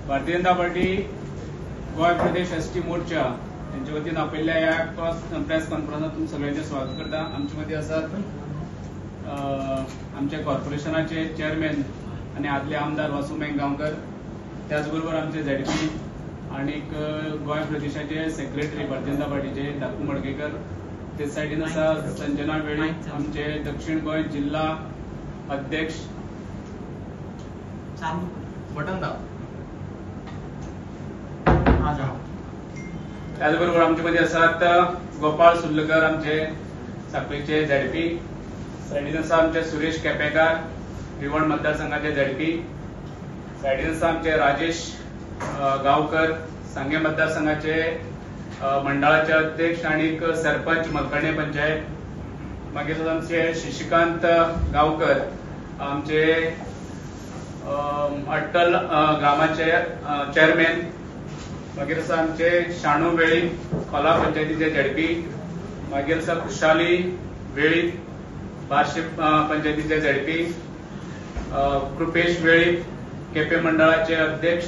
Bharatiya Janata party Goa Pradesh ST मोर्चा यांच्या वतीन आपयल्ल्या ह्या प्रेस कॉन्फरन्सात तुम सगळ्यांचे स्वागत करता. आमचे मदीं आसात आमच्या कॉर्पोरेशनाचे चेअरमॅन आनी आदले आमदार वासू मेंग गांवकर, त्याचबरोबर आमचे झेडपी आनीक गोंय प्रदेशाचे सेक्रेटरी भारतीय जनता पार्टीचे धाकू मडकेकर, ते सायडीन आसा संजना वेळीप आमचे दक्षिण गोंय जिल्हा अध्यक्ष. त्याचबरोबर आमचे मदीं आसात गोपाळ सुर्लकर आमचे साखळीचे झेडपी, सायडीन आसा आमचे सुरेश केपेकार रिवण मतदारसंघाचे झेडपी, सायडीन आसा आमचे राजेश गांवकर सांगे मतदारसंघाचे मंडळाचे अध्यक्ष आनी सरपंच मलकणे पंचायत, मागीर आमचे शशिकांत गांवकर आमचे अट्टल ग्रामाचे चेअरमॅन, मागीर आसा आमचे शाणू वेळीप खोला पंचायतीचे झेडपी, मागीर आसा खुशाली वेळीप बार्शी पंचायतीचे झेडपी, कृपेश वेळीप केपें मंडळाचे अध्यक्ष,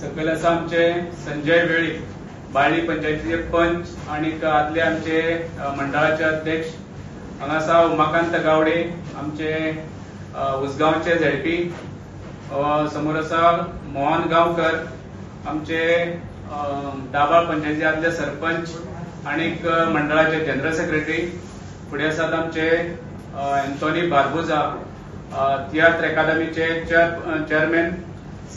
सकयल आसा आमचे संजय वेळीप बाळी पंचायतीचे पंच आनी आदले आमचे मंडळाचे अध्यक्ष, हांगा आसा उमाकांत गावडे आमचे उसगांवचे झेडपी, समोर आसा मोहन गांवकर आमचे दाबाळ पंचायतीचे आदले सरपंच आनी मंडळाचे जनरल सेक्रेटरी, फुडें आसात आमचे एन्थोनी बार्बोजा तियात्र अकादमीचे चेअरमॅन,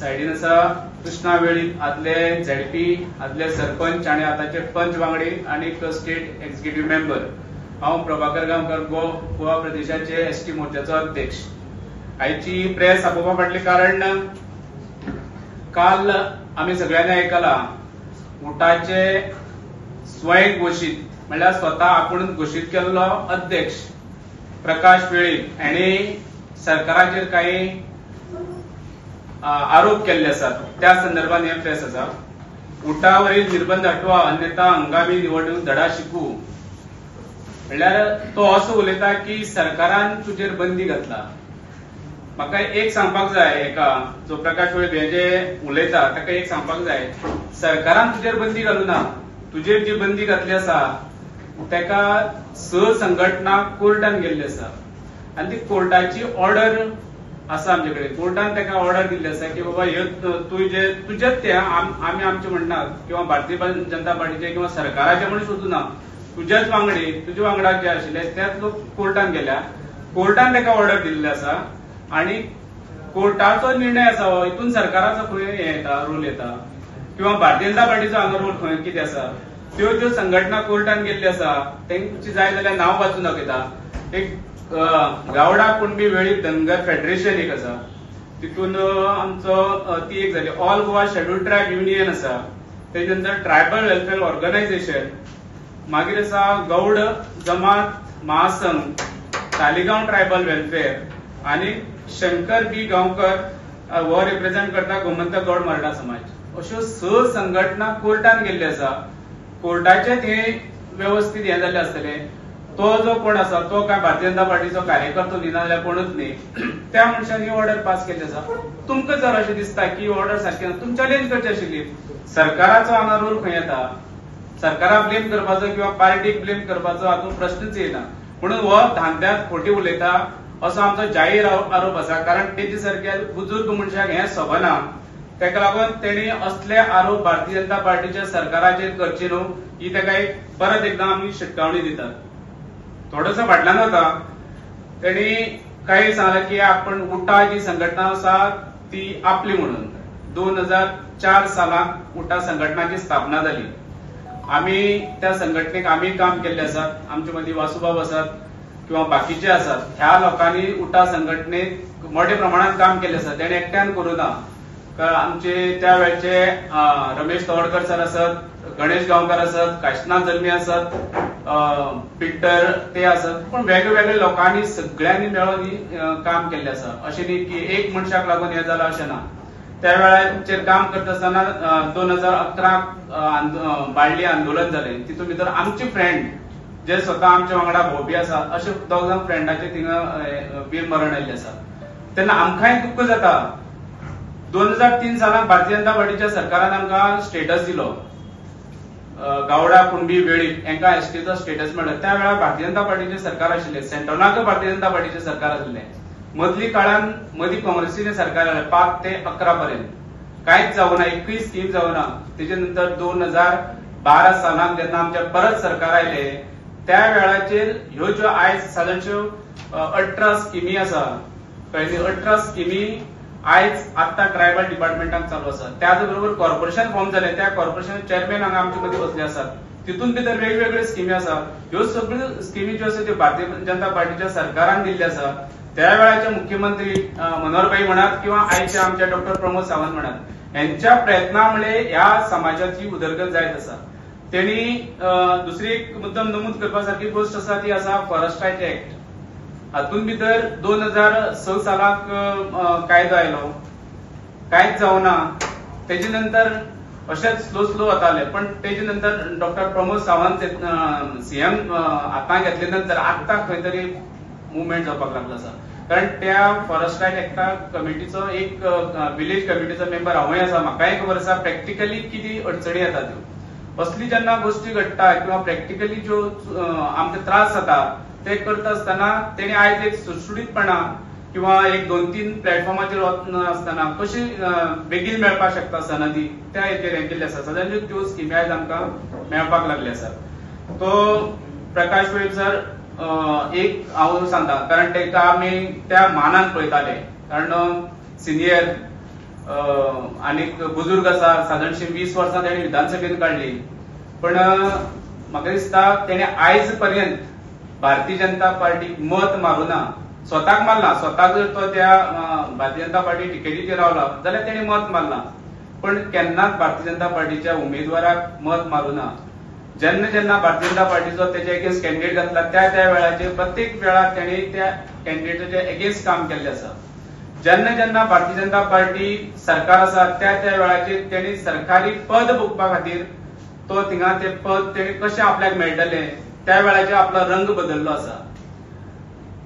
सायडीन आसा कृष्णा वेळीप आदले झेडपी आदले सरपंच आनी आतांचे पंच वांगडी आनी स्टेट एक्झिक्युटिव्ह मेंबर. हांव प्रभाकर गांवकर गोवा प्रदेशाचे एसटी मोर्चाचो अध्यक्ष. आयची प्रेस आपोवपा फाटलें कारण काल आमी सगळ्यांनी आयकला उटाचे स्वयं घोशीत म्हणल्यार स्वता आपूण घोशीत केल्लो अध्यक्ष प्रकाश वेळीप हांणी सरकाराचेर काही आरोप केल्ले आसात. त्या संदर्भात हे प्रेस आसा. उटावरील निर्बंध हटवा अन्यथा हंगामी निवडणूक धडा शिकू, म्हणल्यार तो असो उलयता की सरकारान तुजेर बंदी घातला. म्हाका एक सांगपाक जाय, एका जो प्रकाश वेळीप हे जे उलयता ताका एक सांगपाक जाय, सरकारान तुजेर बंदी घालूं ना, तुजेर जी बंदी घातली आसा ताका 6 संघटना कोर्टान गेल्ली आसा आनी ती कोर्टाची ऑर्डर आसा आमचे कडेन. कोर्टान ताका ऑर्डर दिल्ली आसा की बाबा ह्यो तुजे तुजेच ते आमी आमचे म्हणनात किंवा भारतीय जनता पार्टीचे किंवा सरकाराचे म्हणून सोदूं ना, तुज्याच वांगडी तुज्या वांगडा जे आशिल्ले त्याच लोक कोर्टान गेल्या, कोर्टान ताका ऑर्डर दिल्ली आसा आनी कोर्टाचो निर्णय आसा हो, हितून सरकाराचो खंय हें येता रोल येता किंवा भारतीय जनता पार्टीचो हांगा रोल खंय कितें आसा. त्यो ज्यो संघटना कोर्टान गेल्ली आसा तेंची जाय जाल्यार नांव वाचून दाखयता. एक गावडा कुणबी वेळीप धनगर फेडरेशन एक आसा, तितून आमचो ती एक जाली. All Goa scheduled tribe union आसा, तेजे नंतर ट्रायबल वेलफेअर ऑर्गनायझेशन, मागीर आसा गौड जमात महासंघ, तालिगांव ट्रायबल वेलफेअर आनी शंकर बी गांवकर हो रिप्रेझेंट करता गोमंतक गौड मराठा समाज. अश्यो 6 संघटना कोर्टान गेल्ल्यो आसा. कोर्टाचे हे वेवस्थीत हें जाल्लें आसतलें. तो जो कोण आसा तो काय भारतीय जनता पार्टीचो कार्यकर्तो न्ही ना जाल्यार कोणूच न्ही, त्या मनशान ही ऑर्डर पास केल्ली आसा. तुमकां जर अशें दिसता की ऑर्डर सारकी ना, तुमी चॅलेंज करची आशिल्ली. सरकाराचो हांगा रोल खंय येता, सरकाराक ब्लेम करपाचो किंवा पार्टीक ब्लेम करपाचो हातूंत प्रश्नच येना. म्हणून हो धांद्यांत खोटी उलयता असो आमचो जाहीर आरोप आसा, कारण तेजे सारक्या बुजुर्ग मनशाक हें सोबना. ताका लागून तेणी असले आरोप भारतीय जनता पार्टीच्या सरकाराचेर करचे न्हू ही ताका एक परत एकदां आमी शिटकावणी दितात. थोडोसो फाटल्यान वता, तेणी काय सांगलें की आपण उटा जी संघटना आसा ती आपली म्हणून 2004 सालांत उटा संघटनाची स्थापना जाली. आमी त्या संघटनेक आमी काम केल्ले आसात, आमचे मदीं वासुबाब आसात किंवा बाकीचे आसात. ह्या लोकांनी उटा संघटनेक मोठ्या प्रमाणात काम केल्लें आसा, तेणे एकट्यान करूं ना. आमचे त्या वेळचे रमेश तवडकर सर आसत, गणेश गांवकर आसत, काशनाथ जल्मी आसत, पिटर ते आसत, पूण वेगळे लोकांनी सगळ्यांनी मेळून ही काम केल्लें आसा. अशें न्ही की एक मनशाक लागून हें जालां अशें ना. त्या वेळाचेर काम करता आसतना 2011 बाळ्ळी आंदोलन जालें, तितून भितर आमचे फ्रेंड जे स्वता आमच्या वांगडा भोंवपी आसा अशे 2 जाण फ्रेंडाचे थिंगा वीर मरण आयिल्ले आसा. तेन्ना आमकांय दुख्ख जाता. 2003 सालान भारतीय जनता पार्टीच्या सरकारान आमकां स्टेटस दिलो, गावडा कुणबी वेळीप हांकां एसटीचो स्टेटस मेळ्ळो. त्या वेळार भारतीय जनता पार्टीचें सरकार आशिल्लें, सेंट्रलाक भारतीय जनता पार्टीचें सरकार आशिल्लें. मदली काळान मदीं काँग्रेसीचें सरकार आयलें 5 ते 11 पर्यंत कांयच जावना, एकूय स्कीम जावना. तेजे नंतर 2012 सालान जेन्ना आमचें परत सरकार आयलें त्या वेळाचेर ह्यो ज्यो आयज सादारणश्यो 18 स्किमी आसा, कळ्ळें, 18 स्किमी आयज आत्तां ट्रायबल डिपार्टमेंटाक चालू आसा. त्याच बरोबर कॉर्पोरेशन फॉर्म जालें, त्या कॉर्पोरेशन चेअरमॅन हांगा आमचे मदीं बसले आसात, तितून भितर वेगवेगळ्यो स्किमी आसा. ह्यो सगळ्यो स्किमी ज्यो आसा त्यो भारतीय जनता पार्टीच्या सरकारान दिल्ल्यो आसा. त्या वेळाचे मुख्यमंत्री मनोहरभाई म्हणात किंवा आयचे आमचे डॉक्टर प्रमोद सावंत म्हणात, हेंच्या प्रयत्ना मुळे ह्या समाजाची उदरगत जायत आसा. तेणी दुसरी एक मुद्दम नमूद करपा सारकी गोश्ट आसा ती आसा फॉरेस्ट रायट एक्ट. हातून भितर 2006 सालाक कायदो आयलो, कांयच जावना. तेजे नंतर अशेंच स्लो स्लो वताले, पण तेजे नंतर डॉक्टर प्रमोद सावंत सीएम हातांत घेतले नंतर आत्तां खंय तरी मुवमेंट जावपाक लागलो आसा. कारण त्या फॉरेस्ट रायट एक्टा कमिटीचो एक विलेज कमिटीचो मेंबर हांवूय आसा, म्हाकाय खबर आसा प्रॅक्टिकली कितें अडचणी येता त्यो. असली जेन्ना गोश्टी घडटा किंवा प्रॅक्टिकली ज्यो आमकां त्रास जाता ते करता आसतना तेणी आयज एक सुटसुटीतपणा किंवा एक 2-3 प्लॅटफॉर्माचेर वचना आसतना कशी बेगीन मेळपाक शकता सनदी त्या हेचेर हें केल्लें आसा. सादारण त्यो स्किमी आयज आमकां मेळपाक लागले आसात. तो प्रकाश वेळीप सर एक हांव सांगता, कारण ताका आमी त्या मानान पळयताले, कारण सिनियर आनीक बुजुर्ग आसा. सादारणशी 20 वर्सां तेणी विधानसभेन काडली, पण म्हाका दिसता तेणे आयज पर्यंत भारतीय जनता पार्टीक मत मारूना, स्वताक मारला. स्वताक जर तो त्या भारतीय जनता पार्टी टिकेटीचेर रावला जाल्यार तेणे मत मारला, पण केन्नाच भारतीय जनता पार्टीच्या उमेदवाराक मत मारूना. जेन्ना जेन्ना भारतीय जनता पार्टीचो तेजे एगेन्स्ट कॅन्डिडेट घातला त्या त्या वेळाचेर प्रत्येक वेळार तेणे त्या कॅन्डिडेटाच्या एगेन्स्ट काम केल्लें आसा. जेन्ना जेन्ना भारतीय जनता पार्टी सरकार आसा त्या त्या वेळाचेर तेणी सरकारी पद भोगपा खातीर तो थिंगा ते पद तेणे कशें आपल्याक मेळटलें त्या वेळाचेर आपलो रंग बदल्लो आसा.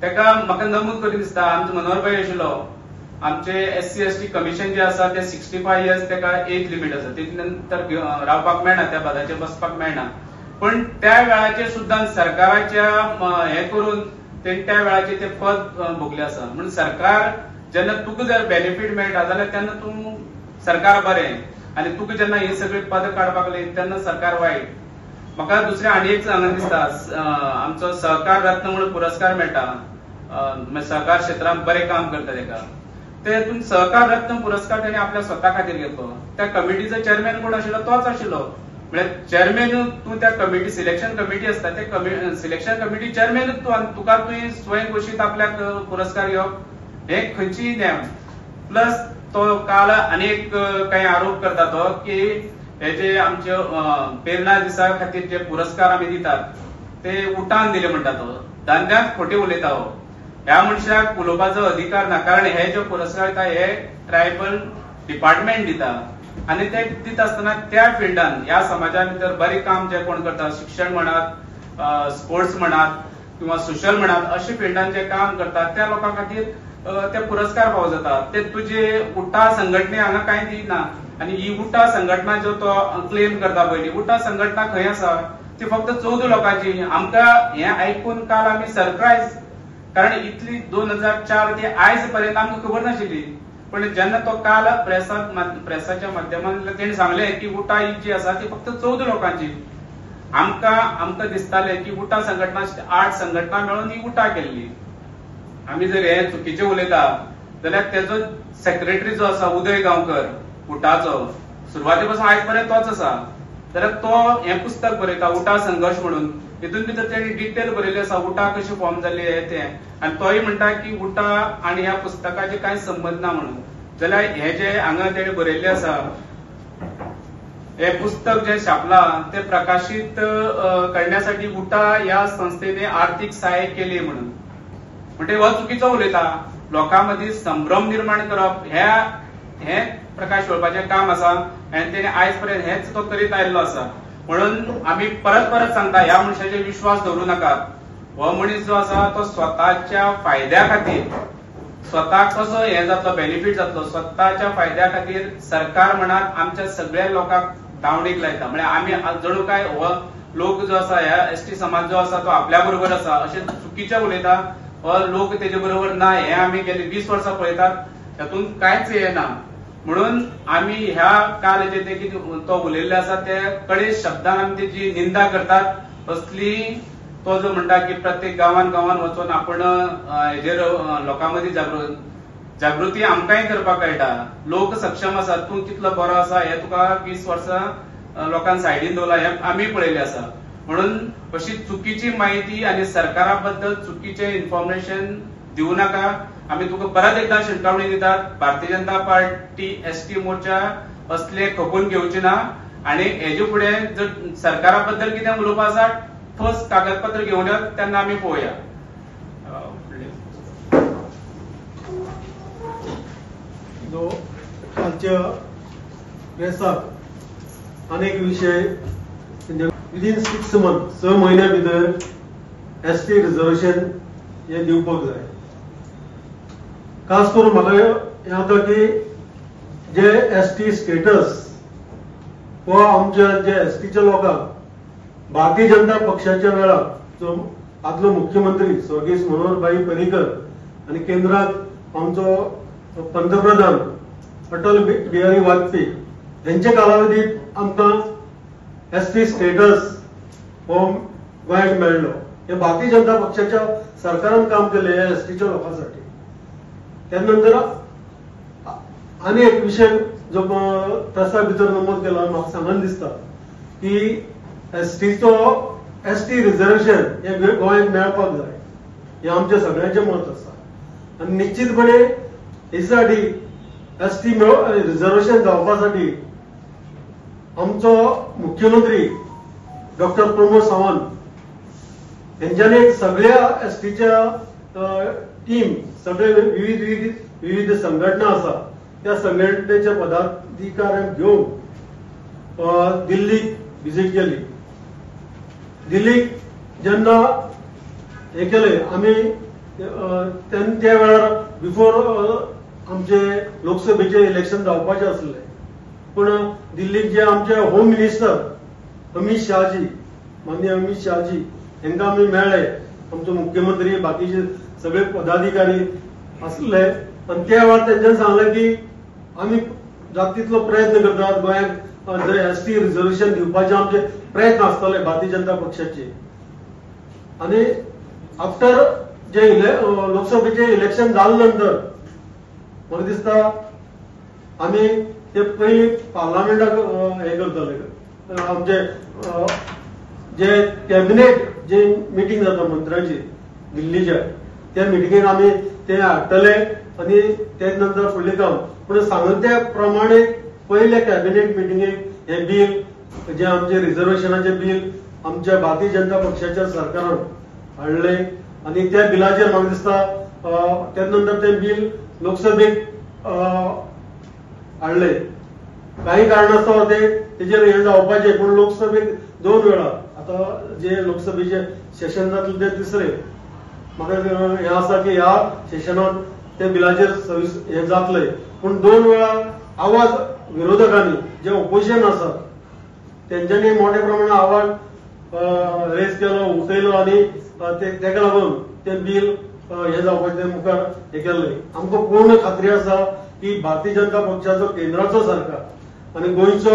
तेका म्हाका नमूद करून दिसता आमचो मनोहरभाई आशिल्लो, आमचे SC ST commission जे आसा ते 65 इयर्स तेका एज लिमीट आसा, तेजे नंतर रावपाक मेळना, त्या पदाचेर बसपाक मेळना. पण त्या वेळाचेर सुद्दां सरकाराच्या हें करून तेणी त्या वेळाचेर ते पद भोगलें आसा. म्हणून सरकार जेन्ना तुका जर बेनिफीट मेळटा जाल्यार तेन्ना तूं सरकार बरें, आनी तुका जेन्ना ही सगळी पदां काडपाक लागली तेन्ना सरकार वायट. म्हाका दुसरें आनी एक सांगन दिसता, आमचो सहकार रत्न म्हणून पुरस्कार मेळटा, सहकार क्षेत्रांत बरें काम करता तेका, तेतून सहकार रत्न पुरस्कार तेणी आपल्या स्वता खातीर घेतलो. त्या कमिटीचो चेअरमॅन कोण आशिल्लो तोच आशिल्लो. म्हळ्यार चेअरमॅन तूं त्या कमिटी सिलेक्शन कमिटी आसता ते सिलेक्शन कमिटी चेअरमॅन तूं, आनी तुका तुवें स्वयं घोशीत आपल्याक पुरस्कार घेवप हे खंयचीय नेम. प्लस तो काल आनी एक कांय आरोप करता तो की हे जे आमचे प्रेरणा दिसा खातीर जे पुरस्कार आमी दितात ते उठान दिले म्हणटा तो, दांद्यांत खोटे उलयता हो. ह्या मनशाक उलोवपाचो अधिकार ना, कारण हे जे पुरस्कार दिता हे ट्रायबल डिपार्टमेंट दिता, आनी ते दिता आसतना त्या फिल्डान ह्या समाजा भितर बरें काम जे कोण करता, शिक्षण म्हणात, स्पोर्ट्स म्हणात किंवा सोशल म्हणात, अशे फिल्डान जे काम करतात त्या लोकां खातीर ते पुरस्कार फावो जाता. ते तुजे उठा संघटने हांगा कांय दिना. आनी ही उठा संघटना जो तो क्लेम करता पयली, उठा संघटना खंय आसा ती फक्त 14 लोकांची. आमकां हें आयकून काल आमी सरप्रायज, कारण इतली 2004 ते आयज पर्यंत आमकां खबर नाशिल्ली. पण जेन्ना तो काल प्रेसाच्या माध्यमांतल्यान तेणी सांगलें की उठा ही जी आसा ती फक्त 14 लोकांची, आमकां आमकां दिसतालें की उठा संघटना 8 संघटना मेळून ही उठा केल्ली. आमी जर हे चुकीचे उलयता जाल्यार तेजो सेक्रेटरी जो आसा उदय गांवकर उठाचो सुरवाते पासून आयज पर्यंत तोच आसा, जाल्यार तो हें पुस्तक बरयता उठा संघर्श म्हणून, हितून भितर तेणी डिटेल बरयल्लें आसा उठा कशी फॉर्म जाली हे तें, आनी तोय म्हणटा की उठा आनी ह्या पुस्तकाचे कांय संबंद ना म्हणून. जाल्यार हे जे हांगा तेणी बरयल्लें आसा हे पुस्तक जे छापला ते प्रकाशित करण्यासाठी उठा ह्या संस्थेने आर्थिक सहाय्य केले म्हणून, म्हणजे हो चुकीचो उलयता. लोकां मदीं संभ्रम निर्माण करप हे प्रकाश वेळपाचें काम आसा, आनी तेणे आयज पर्यंत हेच तो करीत आयिल्लो आसा. म्हणून आमी परत परत सांगता ह्या मनशाचेर विश्वास दवरूं नाकात. हो मनीस जो आसा तो स्वताच्या फायद्या खातीर, स्वताक कसो हें जातलो, बेनिफीट जातलो, स्वताच्या फायद्या खातीर सरकार म्हणात आमच्या सगळ्या लोकांक दावणीक लायता. म्हळ्यार आमी जणू काय हो लोक जो आसा, ह्या एसटी समाज जो आसा तो आपल्या बरोबर आसा अशें चुकीचें उलयता. हो लोक तेजे बरोबर ना हें आमी गेली 20 वर्सां पळयतात, तातूंत कांयच हें ना. म्हणून आमी ह्या काल जे ते कितें तो उलयल्ले आसा ते कडे शब्दान आमी तेजी निंदा करतात. असली तो जो म्हणटा की प्रत्येक गांवान गांवान वचून आपण हेजेर लोकां मदीं जागृती आमकांय करपाक कळटा. लोक सक्षम आसा, तूं कितलो बरो आसा हें तुका 20 वर्सां लोकांक सायडीन दवरला हें आमी पळयलें आसा. म्हणून अशी चुकीची माहिती आनी सरकारा बद्दल चुकीचें इन्फॉर्मेशन दिवं नाका. आमी तुका परत एकदां शिटकावणी दितात, भारतीय जनता पार्टी एसटी मोर्चा असले खपून घेवची ना आनी हेजे फुडें जर सरकारा बद्दल कितें उलोवपा आसा ठोस कागदपत्र घेवन येत तेन्ना आमी पळोवया. जो कालच्या प्रेसाक अनेक विशय विदीन 6 मंथ 6 म्हयन्या भितर एस टी रिजर्वेशन हे दिवपाक जाय. खास करून म्हाका हें जाता की जे एस टी स्टेटस हो आमच्या जे एस टीच्या लोकांक भारतीय जनता पक्षाच्या वेळार जो आदलो मुख्यमंत्री स्वर्गीय मनोहरभाई पर्रीकर आनी केंद्रात आमचो पंतप्रधान अटल बिहारी वाजपेयी हेंच्या कालावधीत आमकां एस टी स्टेटस हो गोंयाक मेळ्ळो. हे भारतीय जनता पक्षाच्या सरकारान काम केलें हे एस टीच्या लोकांसाठी. त्या नंतर आनी एक विशय जो प्रेसा भितर नमूद केला म्हाका सांगन दिसता की एसटीचो एसटी रिजर्वेशन हे गोंयांत मेळपाक जाय हें आमच्या सगळ्यांचें मत आसा. आनी निश्चितपणे हेसाठी एसटी रिजर्वेशन जावपासाठी आमचो मुख्यमंत्री डॉक्टर प्रमोद सावंत हेंच्यांनी सगळ्या एसटीच्या टीम सगळे विविध विविध विविध संघटना आसा त्या संघटनेच्या पदाधिकाऱ्यांक घेवन दिल्लीक विजीट केली. दिल्लीक जेन्ना हे केले आमी त्या वेळार बिफोर आमचे लोकसभेचे इलेक्शन जावपाचे आसले, पूण दिल्लीक जे आमचे होम मिनिस्टर अमित शहाजी, माननीय अमित शहाजी हेंकां आमी मेळ्ळे, आमचो मुख्यमंत्री बाकीचे सगळे पदाधिकारी आसले. आनी त्या वेळार तेंच्यांनी सांगलें की आमी जाता तितलो प्रयत्न करतात गोंयांक एस टी रिजर्वेशन दिवपाचे आमचे प्रयत्न आसतले भारतीय जनता पक्षाचे. आनी आफ्टर जे लोकसभेचे इलेक्शन जाले नंतर म्हाका दिसता आमी ते पयलीं पार्लमेंटाक हे करतले, आमचे जे कॅबिनेट जे मिटींग जाता मंत्र्यांची दिल्लीच्या त्या मिटिंगेक आमी ते हाडटले आनी ते नंतर फुडलें काम. पूण सांगून त्या प्रमाणे पयल्या कॅबिनेट मिटिंगेक हे बील जे आमचे रिजर्वेशनाचे बील आमच्या भारतीय जनता पक्षाच्या सरकारान हाडलें आनी त्या बिलाचेर म्हाका दिसता त्या नंतर तें बील लोकसभेक हाडलें. काही कारणास्तव ते तेजेर हें जावपाचें, पूण लोकसभेक 2 वेळा आतां जे लोकसभेचें सेशन जातलें तें तिसरें म्हाका हें आसा की ह्या सेशनांत ते बिलाचेर सविस हें जातलें. पूण 2 वेळा आवाज विरोधकांनी जे ओपोजिशन आसा तेंच्यांनी मोठ्या प्रमाणात आवाज रेज केलो, उठयलो आनी तेका लागून तें बील हें जावपाचें मुखार हें केल्लें. आमकां पूर्ण खात्री आसा की भारतीय जनता पक्षाचो केंद्राचो सरकार आनी गोंयचो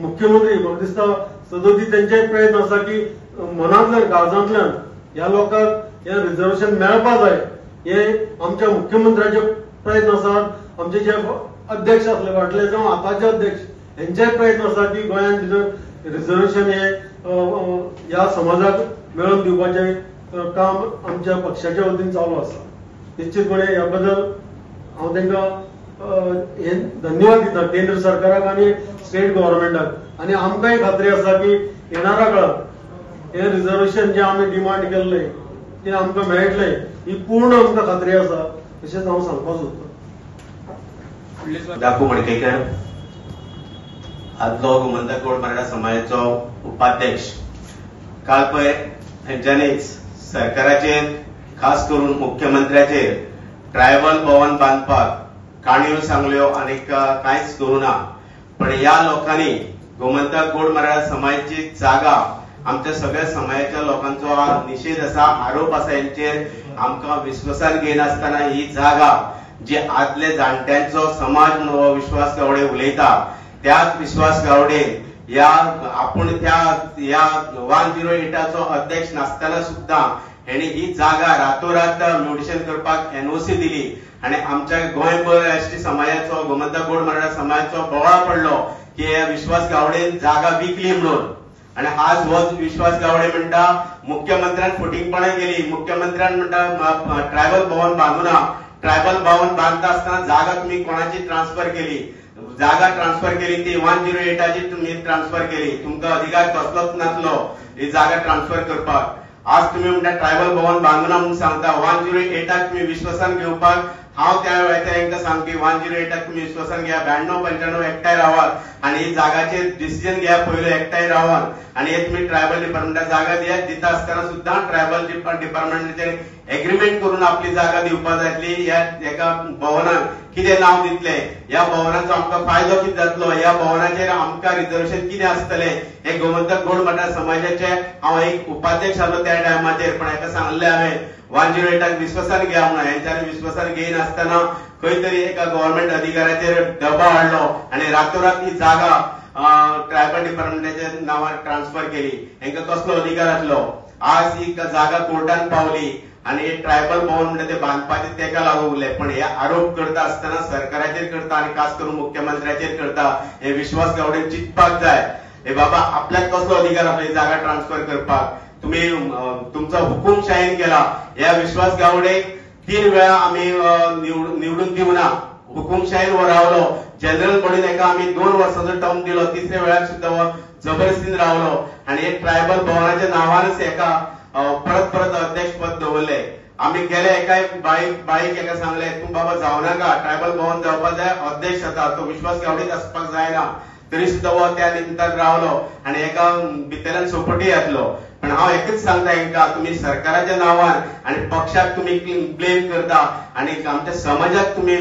मुख्यमंत्री म्हाका दिसता सदोदी तेंचेय प्रयत्न आसा की मनांतल्यान काळजांतल्यान ह्या लोकांक हें रिजर्वेशन मेळपा जाय हे आमच्या मुख्यमंत्र्याचे प्रयत्न आसात. आमचे जे अध्यक्ष आसले फाटले जावं आतांचे अध्यक्ष हेंचेय प्रयत्न आसा की गोंयांत भितर रिजर्वेशन हे ह्या समाजाक मेळोवन दिवपाचें काम आमच्या पक्षाच्या वतीन चालू आसा. निश्चितपणे ह्या बद्दल हांव तांकां हे धन्यवाद दिता केंद्र सरकाराक आनी स्टेट गव्हर्मेंटाक. आनी आमकांय खात्री आसा की येणाऱ्या काळात हे रिजर्वेशन जे आमी डिमांड केल्लें तें आमकां मेळटलें ही पूर्ण आमकां खात्री आसा अशेंच हांव सांगपाक सोदतां. दाखू मडकेकर, आदलो गोमंतक गोड मराठा समाजाचो उपाध्यक्ष, काल पळय हेंच्यांनीच सरकाराचेर खास करून मुख्यमंत्र्याचेर ट्रायबल भवन बांदपाक काणयो सांगल्यो आनी कांयच करूं ना. पण ह्या लोकांनी गोमंतक गोड मराठा समाजाची जागा, आमच्या सगळ्या समाजाच्या लोकांचो निषेध आसा, आरोप आसा हेंचेर. आमकां विश्वासान घेयनासतना ही जागा जी आदले जाणट्यांचो समाज म्हणून विश्वास गावडे उलयता, त्याच विश्वास गावडे ह्या आपूण त्या ह्या 108चो अध्यक्ष नासतना सुद्दां हेणी ही जागा रातोरात म्युटेशन करपाक एनओसी दिली आनी आमच्या गोंयभर एसटी समाजाचो, गोमंतक गोड मराठा समाजाचो बोवाळ पडलो की ह्या विश्वास गावडेन जागा विकली म्हणून. आनी आज हो विश्वास गावडे म्हणटा मुख्यमंत्र्यान फटींगपणां केली, मुख्यमंत्र्यान म्हणटा ट्रायबल भवन बांदूना, ट्रायबल भवन बांदता आसतना जागा तुमी कोणाची ट्रान्सफर केली, जागा ट्रान्सफर केली ती 108ची तुमी ट्रान्सफर केली, तुमकां अधिकार कसलोच नासलो ही जागा ट्रान्सफर करपाक. आज तुमी म्हणटा ट्रायबल भवन बांदूना म्हणून सांगता, 108क तुमी विश्वासान घेवपाक हांव त्या वेळार तांकां सांगपी 108क तुमी विश्वासान घेया, 92 95 एकठांय रावात आनी ही जागाचेर डिसिजन घेया पयलो एकठांय रावात आनी हे तुमी ट्रायबल डिपार्टमेंटाक जागा दियात. दिता आसतना सुद्दां ट्रायबल डिपार्टमेंटाचेर एग्रीमेंट करून आपली जागा दिवपाक जातली. ह्या एका भवनाक कितें नांव दितले, ह्या भवनाचो आमकां फायदो कितें जातलो, ह्या भवनाचेर आमकां रिजर्वेशन कितें आसतलें, हे गोमंतक गोड मराठा समाजाचे हांव एक उपाध्यक्ष आसलो त्या टायमाचेर, पण हेका सांगलें हांवें 108क विश्वासान घेया म्हणून. हेंच्यांनी विश्वासान घेयनासतना खंय तरी एका गव्हर्मेंट अधिकाऱ्याचेर दबाव हाडलो आनी रातोरात ही जागा ट्रायबल डिपार्टमेंटाच्या नांवार ट्रान्सफर केली. हेंकां कसलो अधिकार आसलो? आज ही जागा कोर्टान पावली आनी ट्रायबल भवन म्हणटा ते बांदपाचे तेका लागून उरले. पण हे आरोप करता आसतना सरकाराचेर करता आनी खास करून मुख्यमंत्र्याचेर करता, हे विश्वास गावडे चिंतपाक जाय. हे बाबा आपल्याक कसलो अधिकार आसलो ही जागा ट्रान्सफर करपाक? तुम्ही तुमचो हुकुमशाहीन केला. ह्या विश्वास गावडे 3 वेळा आमी निवडून दिवना, हुकुमशाहीन हो रावलो. जनरल बॉडीन एका आमी 2 वर्सांचो टर्म दिलो, तिसऱ्या वेळार सुद्दां हो जबरदस्तीन रावलो आनी हे ट्रायबल भवनाच्या नांवानच एका परत परत अध्यक्षपद दवरले. आमी गेले एकाय बाईक एका सांगले तूं बाबा जावं नाका, ट्रायबल भवन जावपाक जाय, अध्यक्ष जाता तो विश्वास गावडीच आसपाक जायना, तरी सुद्दां हो त्या निमतान रावलो आनी एका भितरल्यान सपोर्टूय घातलो. पण हांव एकच सांगता हेंकां, तुमी सरकाराच्या नांवान आनी पक्षाक तुमी ब्लेम करता आनी आमच्या समाजाक तुमी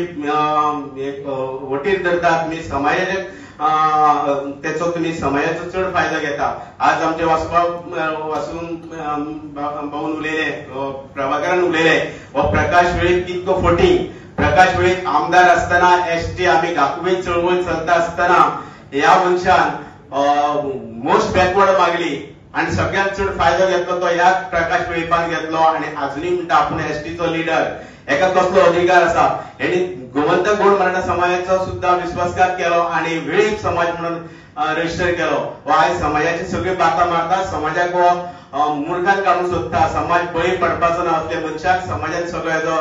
वटीर धरता, तुमी समाजाक तेचो तुमी समाजाचो चड फायदो घेता. आज आमचे वासून भाऊन उलयले, प्रभाकरान उलयले, हो प्रकाश वेळीप कितको फटींग. प्रकाश वेळीप आमदार आसतना एसटी आमी गाकुबे चळवळ चलता आसतना ह्या मनशान मोस्ट बॅकवर्ड मागली आनी सगळ्यांत चड फायदो घेतलो तो ह्या प्रकाश वेळीपान घेतलो आनी आजुनूय म्हणटा आपूण एसटीचो लिडर. एका कसलो अधिकार आसा? हेणी गोमंतक गोड मराठा समाजाचो सुद्दां विश्वासघात केलो आनी वेळीप समाज म्हणून रजिस्टर केलो. हो आयज समाजाची सगळी बाता मारता, समाजाक हो मुर्खान काडूंक सोदता, समाज बळी पडपाचो ना असले मनशाक समाजान सगळो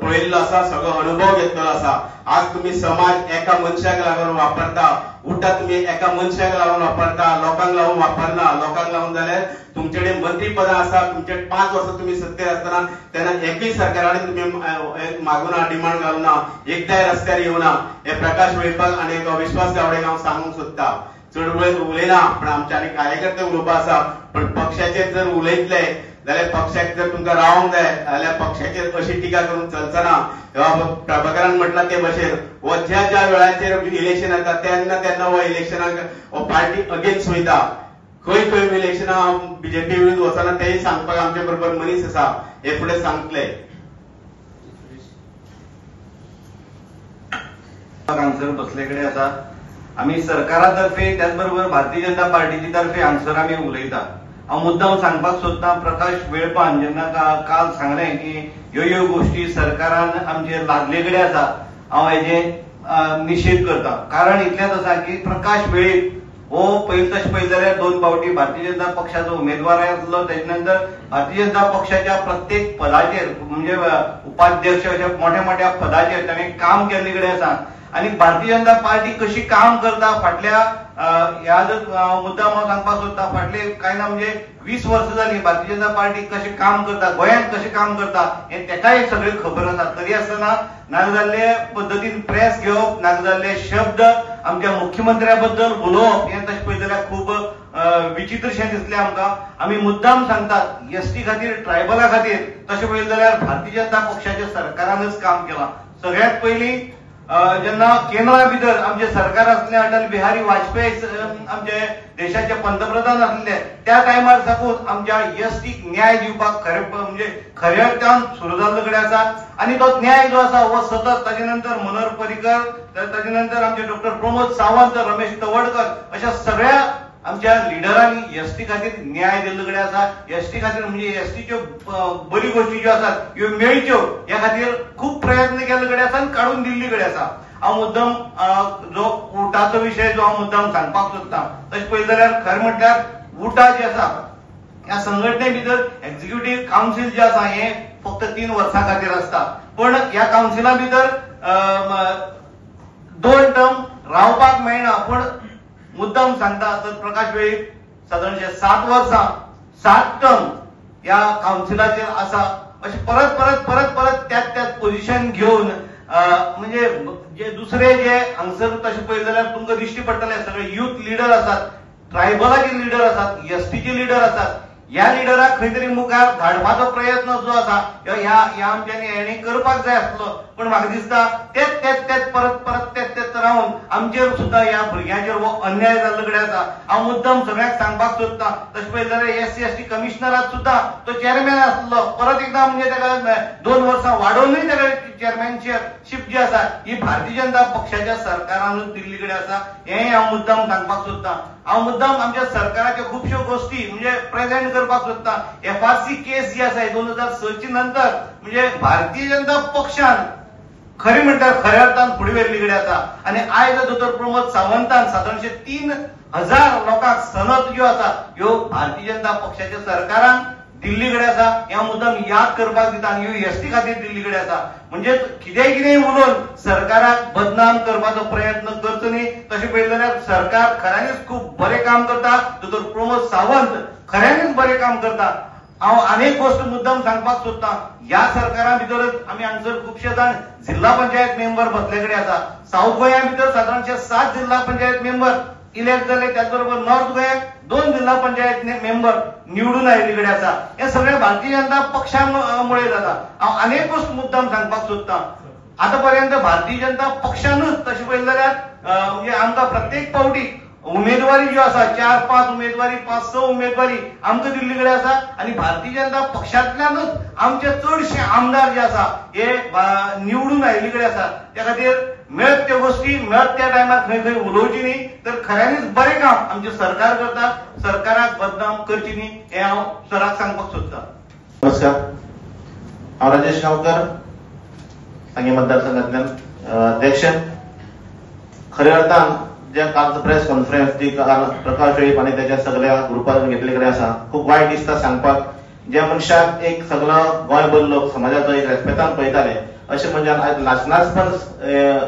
पळयल्लो आसा, सगळो अनुभव घेतलेलो आसा. आज तुमी समाज एका मनशाक लागून वापरता, उठा तुमी एका मनशाक लागून वापरता, लोकांक लागून वापरना. लोकांक लागून जाल्यार तुमचे कडेन मंत्रीपदां आसा, तुमचे 5 वर्सां तुमी सत्तेर आसतना तेन्ना एकूय सरकारा कडेन तुमी मागूना, डिमांड घालूना, एकदाय रस्त्यार येवना. हे प्रकाश वेळीपाक आनी विश्वास गावडेक हांव सांगूंक सोदता. चड वेळ उलयना, पण आमचे आनी कार्यकर्ते उलोवपा आसा. पण पक्षाचेर जर उलयतले जाल्यार पक्षाक जर तुमकां रावंक जाय जाल्यार पक्षाचेर अशी टिका करूंक चलचना. प्रभाकरान म्हटलां ते भशेन हो ज्या ज्या वेळाचेर इलेक्शन येता तेन्ना तेन्ना हो इलेक्शनाक हो पार्टी अगेन्स्ट वयता. खंय खंय इलेक्शनां बीजेपी विरुद्ध वचना तेय सांगपाक आमचे बरोबर मनीस आसा, हे फुडें सांगतले. हांगसर बसले कडेन आसा. आमी सरकारा तर्फे त्याच बरोबर भारतीय जनता पार्टीचे तर्फे हांगसर आमी उलयता. हांव मुद्दाम सांगपाक सोदता, प्रकाश वेळपान जेन्ना काल सांगलें की ह्यो ह्यो गोश्टी सरकारान आमचेर लादले कडेन आसा, हांव हेजे निशेध करता. कारण इतलेंच आसा की प्रकाश वेळीप हो पयलीं तशें पळयत जाल्यार 2 फावटी भारतीय जनता पक्षाचो उमेदवार आसलो. तेजे नंतर भारतीय जनता पक्षाच्या प्रत्येक पदाचेर म्हणजे उपाध्यक्ष अशा मोठ्या मोठ्या पदाचेर ताणें काम केल्ले कडेन आसा. आनी भारतीय जनता पार्टी कशी काम करता फाटल्या ह्या जर मुद्दाम हांव सांगपाक सोदता, फाटले कांय ना म्हणजे 20 वर्सां जाली भारतीय जनता पार्टी कशें काम करता, गोंयांत कशें काम करता हें तेकाय सगळें खबर आसा. तरी आसतना नाका जाल्ले पद्दतीन प्रेस घेवप, नाका जाल्ले शब्द आमच्या मुख्यमंत्र्या बद्दल उलोवप हें तशें पळयत जाल्यार खूब विचित्रशें दिसलें आमकां. आमी मुद्दाम सांगतात एसटी खातीर, ट्रायबला खातीर तशें पळयलें जाल्यार भारतीय जनता पक्षाच्या सरकारानच काम केलां. सगळ्यात पयलीं जेन्ना केंद्रा भितर आमचे सरकार आसलें, अटल बिहारी वाजपेयी आमचे देशाचे पंतप्रधान आसले, त्या टायमार साकून आमच्या एसटीक न्याय दिवपाक खरे म्हणजे खऱ्या अर्थान सुरू जाल्लो कडेन आसा. आनी तो न्याय जो आसा हो सतत, ताजे नंतर मनोहर पर्रीकर, ताजे नंतर आमचे डॉक्टर प्रमोद सावंत, रमेश तवडकर अशा सगळ्या आमच्या लिडरांनी एसटी खातीर न्याय दिल्लो कडेन आसा. एसटी खातीर म्हणजे एसटीच्यो बरी गोश्टी ज्यो आसात ह्यो मेळच्यो ह्या खातीर खूब प्रयत्न केल्ले कडेन आसा आनी काडून दिल्ली कडेन आसा. हांव मुद्दम जो उटाचो विशय जो हांव मुद्दम सांगपाक सोदता, तशें पळयत जाल्यार खरें म्हटल्यार उटा जी आसा ह्या संघटने भितर एक्झिक्युटीव कावन्सील जे आसा हें फक्त 3 वर्सां खातीर आसता, पण ह्या कावन्सिला भितर 2 टर्म रावपाक मेळना. पण मुद्दाम सांगता तर प्रकाश वेळीप सादारणशे 7 वर्सां 7 टर्म ह्या कावन्सिलाचेर आसा. अशें परत परत परत परत त्याच त्याच पोझिशन घेवन म्हणजे जे दुसरे जे हांगसर तशें पळयत जाल्यार तुमकां दिश्टी पडटले सगळे युथ लिडर आसात, ट्रायबलाचे लिडर आसात, एसटीचे लिडर आसात. ह्या लिडराक खंय तरी मुखार धाडपाचो प्रयत्न जो आसा ह्या ह्या आमच्यांनी हेणी करपाक जाय आसलो, पण म्हाका दिसता तेच तेच तेच परत परत तेच तेच रावन आमचेर सुद्दां ह्या भुरग्यांचेर हो अन्याय जाल्लो कडेन आसा. हांव मुद्दम सगळ्यांक सांगपाक सोदता, तशें पळयत जाल्यार एससी एसटी कमिशनराक सुद्दां तो चेअरमॅन आसलो, परत एकदां म्हणजे ताका 2 वर्सां वाडोवनूय ताका चेअरमॅनशीप जी आसा ही भारतीय जनता पक्षाच्या सरकारानूच दिल्ली कडेन आसा. हें हांव मुद्दम सांगपाक सोदता. हांव मुद्दम आमच्या सरकाराच्यो खुबश्यो गोश्टी म्हणजे प्रेझेंट करपाक सोदता. एफआरसी केस जी आसा 2006 नंतर म्हणजे भारतीय जनता पक्षान खरें म्हणल्यार खऱ्या अर्थान फुडें व्हेल्ली कडेन आसा. आनी आयज दोतोर प्रमोद सावंतान सादारणशे 3000 लोकांक सनद ज्यो आसा ह्यो भारतीय जनता पक्षाच्या सरकारान दिल्ली कडेन आसा. ह्या मुद्दाम याद करपाक दिता आनी ह्यो एसटी खातीर दिल्ली कडेन आसा. म्हणजे कितेंय कितेंय उलोवन सरकाराक बदनाम करपाचो प्रयत्न करचो न्ही. तशें पळयत जाल्यार सरकार खऱ्यांनीच खूब बरें काम करता, दोतोर प्रमोद सावंत खऱ्यांनीच बरें काम करता. हांव आनी एक गोश्ट मुद्दाम सांगपाक सोदता, ह्या सरकारा भितरच आमी हांगसर खुबशे जाण जिल्हा पंचायत मेंबर बसले कडेन आसा. सावथ गोंया भितर सादारणशे 7 जिल्हा पंचायत मेंबर इलेक्ट जाले, त्याच बरोबर नॉर्थ गोंयाक 2 जिल्हा पंचायत मेंबर निवडून आयिल्ले कडेन आसा. हे सगळे भारतीय जनता पक्षामुळे जाता. हांव आनी एक गोश्ट मुद्दाम सांगपाक सोदता, आतां पर्यंत भारतीय जनता पक्षानूच तशें पळयलें जाल्यार म्हणजे आमकां प्रत्येक फावटी उमेदवारी ज्यो आसा 4-5 उमेदवारी, 5-6 उमेदवारी आमकां दिल्ली कडेन आसा. आनी भारतीय जनता पक्षांतल्यानूच आमचे चडशे आमदार जे आसा हे निवडून आयिल्ले कडेन आसा. त्या खातीर मेळत त्यो गोश्टी मेळत त्या टायमार खंय खंय उलोवची न्ही, तर खऱ्यांनीच बरें काम आमचें सरकार करता, सरकाराक बदनाम करची न्ही हें हांव सराक सांगपाक सोदता. नमस्कार, हांव राजेश गांवकर, सांगें मतदारसंघांतल्यान अध्यक्ष. खऱ्या अर्थान ज्या कालचो प्रेस कॉन्फरन्स जी काल प्रकाश वेळीप आनी त्याच्या सगळ्या ग्रुपान घेतले कडेन आसा, खूब वायट दिसता सांगपाक. ज्या मनशाक एक सगळो गोंयभर लोक समाजाचो एक रेस्पेतान पळयताले, अशें मनशान आयज लाचनासपण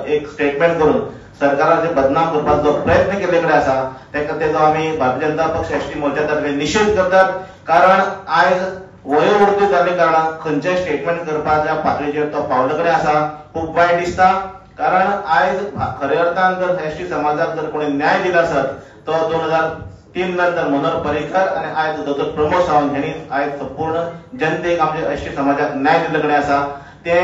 एक स्टेटमेंट करून सरकाराचे बदनाम करपाचो प्रयत्न केल्ले कडेन आसा, ताका तेजो आमी भारतीय जनता पक्ष एसटी मोर्चा तर्फे निशेध करतात. कारण आयज वयोवृद्धी जाल्ले कारणान खंयचेय स्टेटमेंट करपाच्या पातळीचेर तो पावले कडेन आसा, खूब वायट दिसता. कारण आयज खऱ्या अर्थान जर एसटी समाजाक जर कोणी न्याय दिला आसत तो 2003 नंतर मनोहर पर्रीकर आनी आयज दोतोर प्रमोद सावंत हांणी आयज संपूर्ण जनतेक आमच्या एसटी समाजाक न्याय दिल्ले कडेन आसा. ते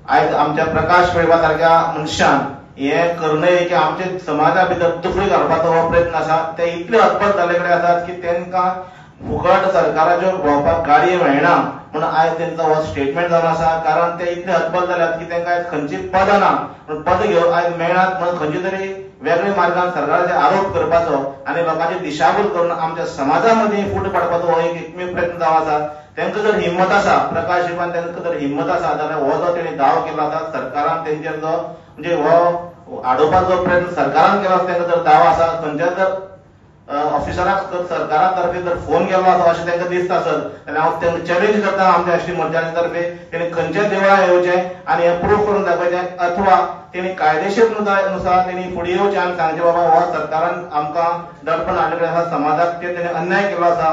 आयज आमच्या प्रकाश वेळपा सारक्या मनशान हे करूनय की आमच्या समाजा भितर दुखणी घालपाचो हो प्रयत्न आसा. ते इतले हतपत जाल्ले कडेन आसात की तांकां फुकट सरकाराच्यो भोंवपाक गाडयो मेळना म्हणून आयज तेंचो हो स्टेटमेंट जावन आसा. कारण ते इतले हतबल जाल्यात की तांकां आयज खंयची पदां ना, पूण पद घेवन आयज मेळनात म्हणून खंयचे तरी वेगळे मार्गान सरकाराचेर आरोप करपाचो आनी लोकांची दिशाभूल करून आमच्या समाजा मदीं फूट पाडपाचो हो एक एकमेव प्रयत्न जावन आसा. तांकां जर हिंमत आसा, प्रकाश वेळीपान तांकां जर हिंमत आसा जाल्यार हो जो तेणी दाव केलो आसा, सरकारान तेंचेर जो म्हणजे हो आडोवपाचो प्रयत्न सरकारान केलो आसा, तांकां जर दाव आसा, खंयच्या जर ऑफिसराक सरकारा तर्फे जर फोन केलो आसा अशें तांकां दिसता आसत जाल्यार हांव तांकां चॅलेंज करता आमच्या एसटी मोर्चा तर्फे, तेणी खंयच्या देवळां येवचें आनी हें प्रूफ करून दाखयचें, अथवा तेणी कायदेशीर नुसार तेणी फुडें येवचें आनी सांगचें बाबा हो सरकारान आमकां दडपण हाडलें आसा, समाजाक ते तेणी अन्याय केलो आसा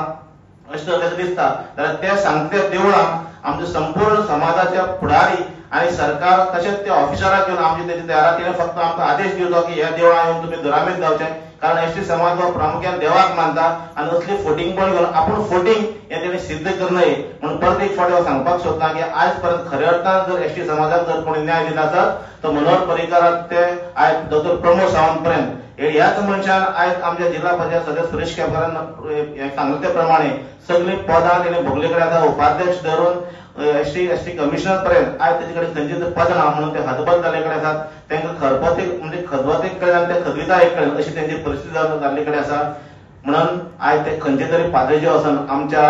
अशें जर तांकां दिसता जाल्यार ते सांगते देवळां आमच्या संपूर्ण समाजाच्या फुडारी आनी सरकार तशेंच ते ऑफिसराक घेवन आमची तेजी तयार तिणें फक्त आमकां आदेश दिवचो की ह्या देवळां येवन तुमी दुरामेत जावचें, कारण एसटी समाज हो प्रामुख्यान देवाक मानता आनी असली फोटिंगपण घेवन आपूण फोटिंग हें तेणी सिद्ध करूं नये. म्हणून परत एक फावटी हांव सांगपाक सोदता की आयज पर्यंत खऱ्या अर्थान जर एसटी समाजाक जर कोणी न्याय दिला आसत तर मनोहर पर्रीकार ते आयज डॉक्टर प्रमोद सावंत पर्यंत ह्याच मनशान आयज आमच्या जिल्हा पंचायत सदस्य सुरेश केपकारान सांगले ते प्रमाणे सगळीं पदां तेणी भोगले कडेन आतां उपाध्यक्ष धरून एसटी कमिशनर पर्यंत आयज तेजे कडेन खंयची पदां ना म्हणून ते हतबल जाल्ले कडेन आसात. तांकां खरपतीक म्हणजे खदवतीक कडेन आनी ते खदविताय कडेन अशी तेंची परिस्थिती जाल्ले कडेन आसा. म्हणून आयज ते खंयचे तरी पाद्रीचे वचून आमच्या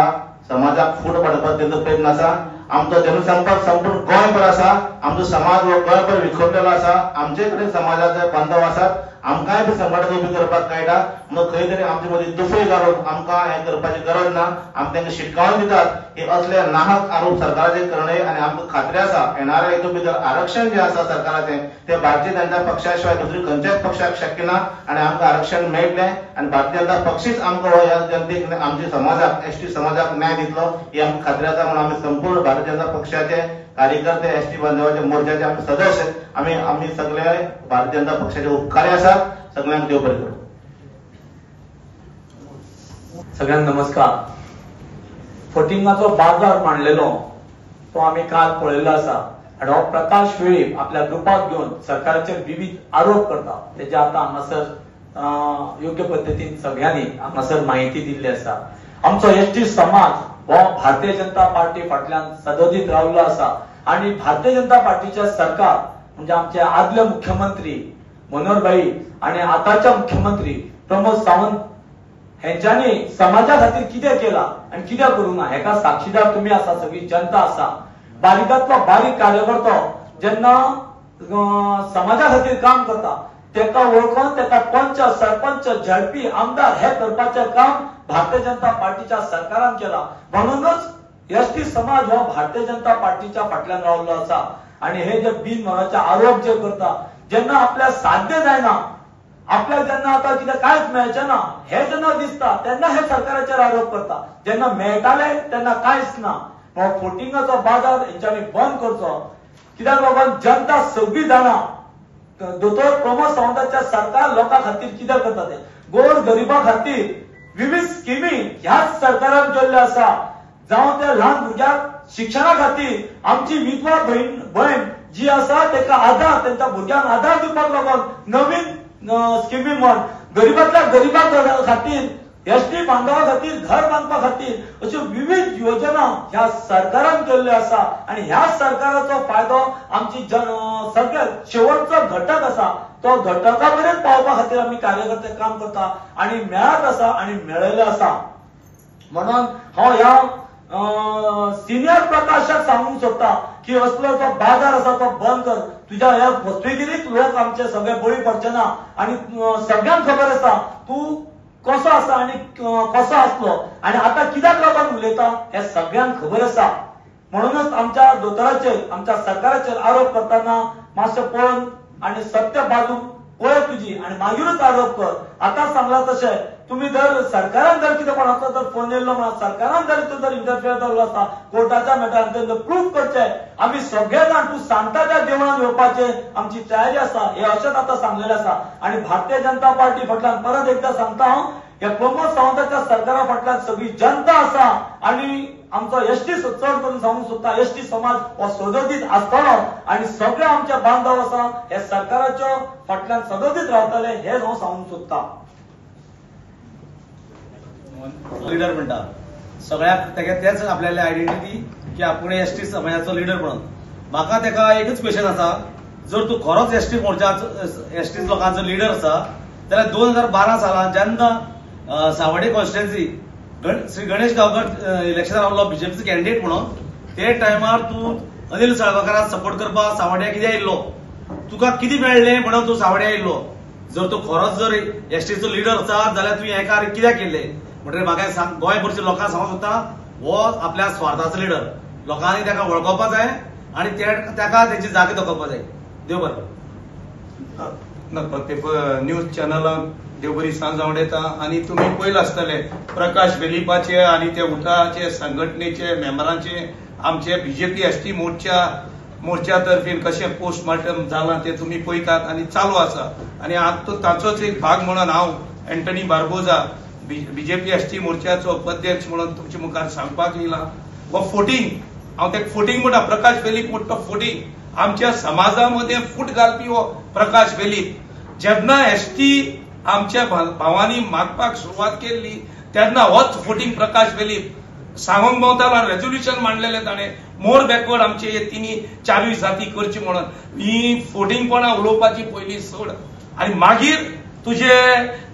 समाजाक फूट पाडपाक तेंचो प्रयत्न आसा. आमचो जनसंपर्क संपूर्ण गोंयभर आसा, आमचो समाज हो गोंयभर विखुरलेलो आसा, आमचे कडेन समाजाचे बांधव आसात, आमकांय बी संघटना उबी करपाक कळटा. म्हणून खंय तरी आमचे मदीं दुफे घालून आमकां हें करपाची गरज ना. आमी तांकां शिटकावणी दितात की असले नाहक आरोप सरकाराचेर करणे आनी आमकां खात्री आसा येणाऱ्या हितून भितर आरक्षण जें आसा सरकाराचें तें भारतीय जनता पक्षा शिवाय दुसरी खंयच्याच पक्षाक शक्य ना आनी आमकां आरक्षण मेळटलें आनी भारतीय जनता पक्षीच आमकां हो ह्या जनतेक आमच्या समाजाक एसटी समाजाक न्याय दितलो ही आमकां खात्री आसा. म्हणून आमी संपूर्ण भारतीय जनता पक्षाचे कार्यकर्ते एसटी बांधवाचे मोर्चाचे आमी सदस्य आमी आमी सगळे भारतीय जनता पक्षाचे उपकारी आसात. सगळ्यांक देव बरें करूं. सगळ्यांक नमस्कार. फटिंगाचो बाजार मांडलेलो तो आमी काल पळयल्लो आसा आनी हो प्रकाश वेळीप आपल्या ग्रुपाक घेवन सरकाराचेर विविध आरोप करता तेजे आतां हांगासर योग्य पद्दतीन सगळ्यांनी हांगासर माहिती दिल्ली आसा. आमचो एसटी समाज हो भारतीय जनता पार्टी फाटल्यान सदोदीत रावल्लो आसा आनी भारतीय जनता पार्टीचे सरकार म्हणजे आमचे आदले मुख्यमंत्री मनोहर भाई आनी आतांचे मुख्यमंत्री प्रमोद सावंत हेंच्यांनी समाजा खातीर कितें केलां आनी कितें करूंक ना हेका साक्षीदार तुमी आसा, सगळी जनता आसा. बारीकांतलो बारीक कार्यकर्तो जेन्ना समाजा खातीर काम करता तेका वळखून तेका पंच, सरपंच, झेडपी, आमदार हे करपाचें काम भारतीय जनता पार्टीच्या सरकारान केलां. म्हणूनच एसटी समाज हो भारतीय जनता पार्टीच्या फाटल्यान रावल्लो आसा आनी हे जे बिनमनाचे आरोप जे करता जेन्ना आपल्याक साध्य जायना, आपल्याक जेन्ना आतां कितें कांयच मेळचें ना हे जेन्ना दिसता तेन्ना हे सरकाराचेर आरोप करता, जेन्ना मेळटाले तेन्ना कांयच ना. हो फोटिंगाचो बाजार हेंच्यांनी बंद करचो, कित्याक लागून जनता सगळी जाणा दोतोर प्रमोद सावंताच्या सरकार लोकां खातीर कितें करता तें. गोर गरिबां खातीर विविध स्किमी ह्याच सरकारान केल्ल्यो आसा. जावं त्या ल्हान भुरग्यांक शिक्षणा खातीर आमची विधवा भयण जी आसा तेका आधार, तेंच्या भुरग्यांक आधार दिवपाक लागून नवीन स्किमी म्हण, गरिबांतल्या गरिबां खातीर एसटी बांधवा खातीर घर बांदपा खातीर अश्यो विविध योजना ह्या सरकारान केल्ल्यो आसा आनी ह्या सरकाराचो फायदो आमची सगळ्यात शेवटचो घटक आसा तो घटका पर्यंत पावपा खातीर आमी कार्यकर्ते काम करता आनी मेळत आसा आनी मेळयले आसा. म्हणून हांव ह्या सिनियर प्रकाशाक सांगूंक सोदता की असलो जो बाजार आसा तो बंद कर. तुज्या ह्या वस्तुगिरीक लोक आमचे सगळे बळी पडचे ना आनी सगळ्यांक खबर आसा तूं कसो आसा आनी कसो आसलो आनी आतां कित्याक लागून उलयता हें सगळ्यांक खबर आसा. म्हणूनच आमच्या दोतोराचेर, आमच्या सरकाराचेर आरोप करतना मातशें पळोवन आनी सत्य बाजू पळय तुजी आनी मागीरूच आरोप कर. आतां सांगलां तशें तुमी जर सरकारान जर कितें कोणाचो जर फोन येयल्लो म्हणा, सरकारान जर हितून जर इंटरफियर जाल्लो आसा कोर्टाच्या मॅटरान तें प्रूफ करचें. आमी सगळे जाण तूं सांगता त्या देवळान येवपाचें आमची तयारी आसा हें अशेंच आतां सांगलेलें आसा. आनी भारतीय जनता पार्टी फाटल्यान परत एकदां सांगता हांव, ह्या प्रमोद सावंताच्या सरकारा फाटल्यान सगळी जनता आसा आनी आमचो एसटी चड करून सांगूंक सोदता एसटी समाज हो सदोदीत आसतलो आनी सगळे आमचे बांधव आसा हे सरकाराच्या फाटल्यान सदोदीत रावतले हें हांव सांगूंक सोदता. लिडर म्हणटा सगळ्याक तेका तेच आपल्याले आयडेंटिटी की आपूण एसटी समाजाचो लिडर म्हणून. म्हाका तेका एकच क्वेश्चन आसा, जर तूं खरोच एसटी मोर्चा एसटी लोकांचो लिडर आसा जाल्यार 2012 सालान जेन्ना सावडे कॉन्स्टिट्युएन्सी श्री गणेश गांवकर इलेक्शनाक रावलो बीजेपीचो कॅन्डिडेट म्हणून, ते टायमार तूं अनिल साळगांवकाराक सपोर्ट करपाक सावड्या कित्याक येयल्लो, तुका कितें मेळ्ळें म्हणून तूं सावड्या येयल्लो? जर तूं खरोच जर एसटीचो लिडर आसा जाल्यार तुवें हें कार्य कित्याक केल्लें? म्हणटकीर म्हाका सांग, गोंयभरच्या लोकांक सांगूंक सोदता हो आपल्या स्वार्थाचो लिडर, लोकांनी ताका वळखोवपाक जाय आनी ताका तेची जागे दाखोवपाक जाय. देव बरें करूं. न्यूज चॅनलांक देव बरी सांज आवडयता आनी तुमी पयला आसतले प्रकाश वेलिपाचे आनी ते उठाचे संघटनेचे मेंबरांचे आमचे बीजेपी एसटी मोर्चा मोर्चा तर्फेन कशें पोस्टमार्टम जालां तें तुमी पळयतात आनी चालू आसा. आनी आतां ताचोच एक भाग म्हणून हांव एंटनी बार्बोजा बीजेपी एसटी मोर्चाचो उपाध्यक्ष म्हणून तुमच्या मुखार सांगपाक येयला. हो फोटींग, हांव तेका फोटींग म्हणटा, प्रकाश वेलीप म्हणटा तो फोटींग. आमच्या समाजा मदें फूट घालपी हो प्रकाश वेलीप. जेन्ना एसटी आमच्या भावांनी मागपाक सुरवात केल्ली तेन्ना होच फोटींग प्रकाश वेलीप सांगूंक भोंवतालो आनी रेजोल्युशन मांडलेलें ताणें मोर बॅकवर्ड आमचे हे तिनी चारूय जाती करची म्हणून. ही फोटींगपणां उलोवपाची पयलीं सोड आनी मागीर तुजे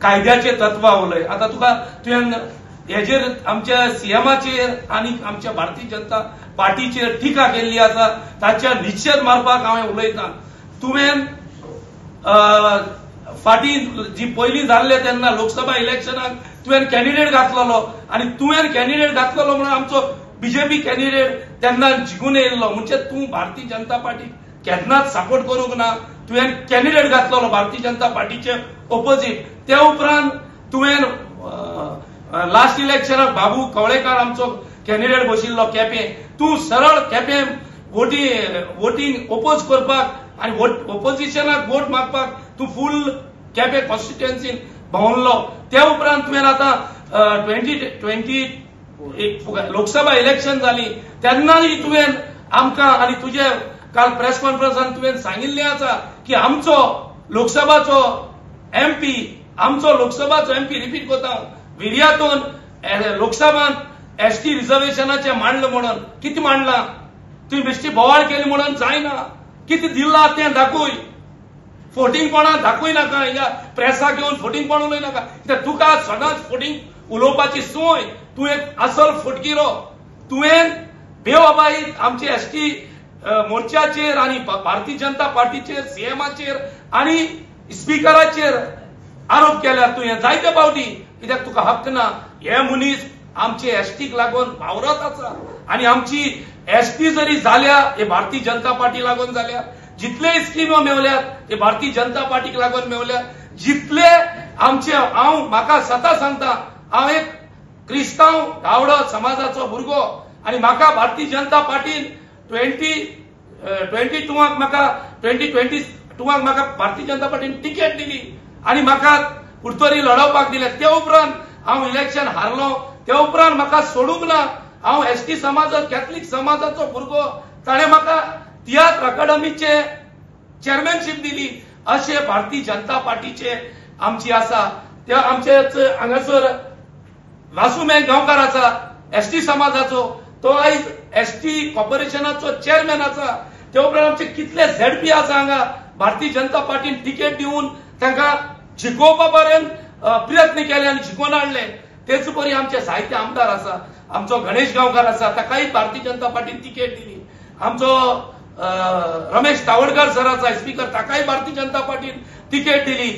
कायद्याचे तत्वां उलय. आतां तुका तुवें हेजेर आमच्या सीएमाचेर आनी आमच्या भारतीय जनता पार्टीचेर टिका केल्ली आसा, ताच्या निशेध मारपाक हांवें उलयता. तुवें फाटीं जी पयलीं जाल्ले तेन्ना लोकसभा इलेक्शनाक तुवें कॅन्डिडेट घातलेलो आनी तुवें कॅन्डिडेट घातलेलो म्हणून आमचो बीजेपी कॅन्डिडेट तेन्ना जिखून येयल्लो. म्हणजे तूं भारतीय जनता पार्टी केन्नाच सपोर्ट करूंक ना, तुवें कॅन्डिडेट घातलेलो भारतीय जनता पार्टीचे ओपोजीट. त्या उपरांत तुवें लास्ट इलेक्शनाक बाबू कवळेकार आमचो कॅन्डिडेट बशिल्लो केपें, तूं सरळ केपें वोटींग ओपोज करपाक आनी ओपोजिशनाक वोट मागपाक तूं फूल केपें कॉन्स्टिट्युएन्सीन भोंवलो. त्या उपरांत तुवें आतां 2020 लोकसभा इलेक्शन जाली तेन्नाय तुवें आमकां आनी तुजे काल प्रेस कॉन्फरन्सान तुवें सांगिल्लें आसा की आमचो लोकसभाचो एमपी, आमचो लोकसभाचो एमपी रिपीट करता हांव, विर्यातून लोकसभान एसटी रिजर्वेशनाचें मांडलां म्हणून. कितें मांडलां? तुवें बेश्टी बोवाळ केली म्हणून जायना, कितें दिलां तें दाखय. फोटींगपणां दाखय नाका, हिंगा प्रेसाक येवन फोटींगपण उलय नाका. कित्याक तुका सदांच फोटींग उलोवपाची संवय, तूं एक असल फटकिरो. तुवें बेवबाईत आमचे एसटी मोर्चाचेर आनी भारतीय जनता पार्टीचेर, सीएमाचेर आनी स्पिकराचेर आरोप केल्या तुवें जायते फावटी. कित्याक तुका हक्क ना. हे मनीस आमचे एसटीक लागून वावरत आसा आनी आमची एसटी जरी जाल्या हे भारतीय जनता पार्टी लागून जाल्या. जितले स्किमो मेवल्यात ते भारतीय जनता पार्टीक लागून मेवल्यात. जितले आमचे, हांव म्हाका स्वता सांगता, हांव एक क्रिस्तांव गावडो समाजाचो भुरगो आनी म्हाका भारतीय जनता पार्टीन 2022 म्हाका 2022 म्हाका भारतीय जनता पार्टीन तिकेट दिली आनी म्हाका कुडतरी लढोवपाक दिले. ते उपरांत हांव इलेक्शन हारलो, ते उपरांत म्हाका सोडूंक ना. हांव एसटी समाजाचो, कॅथलीक समाजाचो भुरगो, ताणें म्हाका तियात्र अकादमीचे चेअरमॅनशीप दिली. अशे भारतीय जनता पार्टीचे आमची आसा. ते आमचे हांगासर वासू मेक गांवकार आसा एसटी समाजाचो, तो आयज एसटी कॉर्पोरेशनाचो चेअरमॅन आसा. ते उपरांत आमचे कितले झेडपी आसा हांगा भारतीय जनता पार्टीन तिकेट दिवन तांकां जिखोवपा पर्यंत प्रयत्न केले आनी जिखोवन हाडले. तेच परी आमचे साहित्य आमदार आसा, आमचो गणेश गांवकार आसा, ताकाय भारतीय जनता पार्टीन तिकेट दिली. आमचो रमेश तावडकर सर आसा स्पीकर, ताकाय भारतीय जनता पार्टीन तिकेट दिली.